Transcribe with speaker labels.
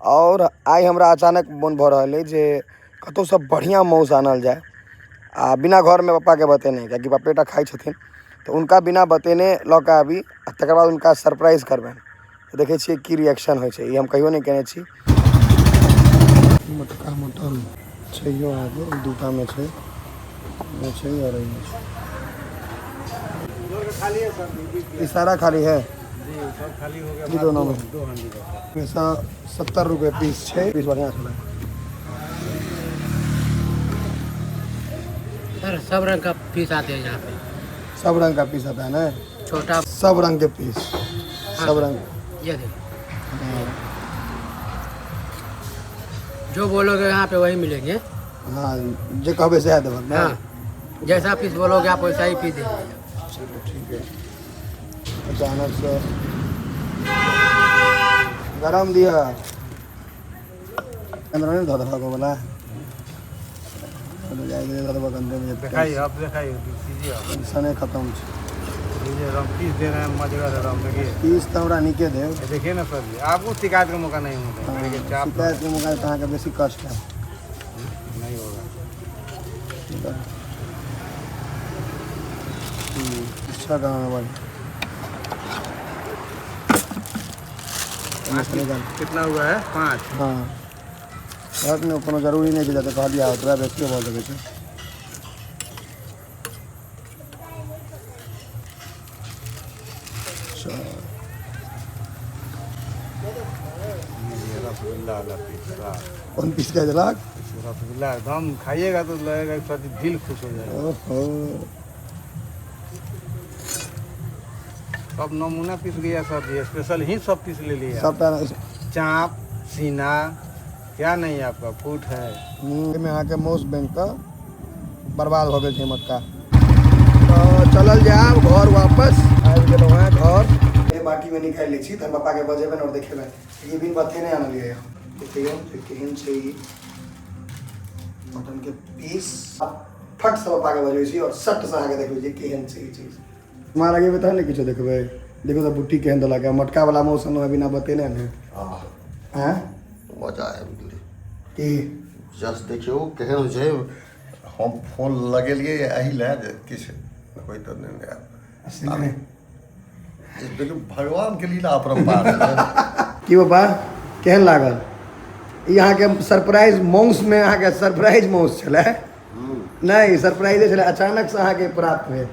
Speaker 1: आओर आइ हमरा अचानक मोन भऽ रहल अइ जे कतहुसँ बढ़िआँ मासु आनल जाय आ बिना घरमे पप्पाके बतेने, कियाकि पप्पेटा खाइ छथिन, तऽ हुनका बिना बतेने लऽ कऽ आबी आ तकर बाद हुनका सरप्राइज करबनि। देखै छियै की रिएक्शन होइ छै। ई हम कहियो नहि केने छी। मोटका मटन छैयो अहाँके दूटामे छै, एहिमे छै आओर एहिमे छै। ई सारा खाली है ई दोनों में पैसा 70 रुपए पीस छै। पीस बढ़िया छलै।
Speaker 2: सर सब रंग का पीस आते हैं यहाँ पे।
Speaker 1: सब रंग का पीस आता है ना?
Speaker 2: छोटा
Speaker 1: सब रंग के पीस।
Speaker 2: हाँ,
Speaker 1: सब रंग।
Speaker 2: ये देखो, जो बोलोगे यहाँ पे वही मिलेंगे।
Speaker 1: हाँ, जे कहबै सएह देबक ने?
Speaker 2: हाँ, जैसा पीस बोलोगे आप वैसा ही पीस देंगे।
Speaker 1: चलो ठीक है। अचानक से गरम दिया अंदर नहीं धो धो वाला धो धो गंदे में।
Speaker 3: दिखाइए आप, दिखाइए, कीजिए आप।
Speaker 1: टेंशने खत्म छै।
Speaker 3: लीजिए रम पीस दे रहे हैं, मजेदार है रम, देखिए।
Speaker 1: पीस तऽ हमरा नीके देब।
Speaker 3: ये देखिए ना सर जी, आपको शिकायत का मौका नहीं होगा। देखिए, चाप
Speaker 1: शिकायत के मौका तऽ अहाँके बेसी कष्ट है।
Speaker 3: नहीं होगा।
Speaker 1: अच्छा गाना बढ़िया।
Speaker 3: कितना हुआ है? 5।
Speaker 1: हाँ, रात में कोनो जरूरी नहि छै, जते कहलियै ओतबा बेसियो भऽ सकै छै।
Speaker 3: ये रसगुल्ला वाला पीस वाह।
Speaker 1: कोन पीस के देलक?
Speaker 3: रसगुल्ला एकदम खाइएगा तो लगेगा कि सर जी दिल खुश हो जाएगा।
Speaker 1: ओहो।
Speaker 3: सब नमूना पीस गया सर जी, स्पेशल ही सब पीस ले लिया।
Speaker 1: सबटा।
Speaker 3: चाप सीना क्या नहीं है, आपका फूट है।
Speaker 1: एहिमे अहाँके मासु बनि कऽ बर्बाद भऽ गेल छै मटका। तऽ चलल जायब घर वापस। आबि गेलहुँ हेँ घर। ए बाटीमे निकालि लै छी, तहन पप्पाके बजेबनि आओर देखेबनि। ई बिन बतेने आनलियै हँ। देखियौ जे केहन छै ई मटनके पीस। फट से पप्पाके बजबै छी आओर सट से अहाँके देखबै छी केहन छै ई चीज। माँ लगेबै तहन ने किछो देखबै। देखो तऽ बुट्टी केहन देलक हँ। मटका वाला मौसम मे बिना बतेने ने। आँय?
Speaker 4: मजा आबि गेलै।
Speaker 1: की?
Speaker 4: जस्ट देखियौ केहन होइ छै। हम फोन लगेलियै एहि लए जे किछु होइ तऽ नहि आयब। देखियौ भगवानके लीला अपरम्पार छै।
Speaker 1: की बाबा, केहन लागल ई अहाँके सरप्राइज माउसमे? अहाँके सरप्राइज माउस छलै नहि, सरप्राइजे छलै, अचानक से अहाँके प्राप्त भेल।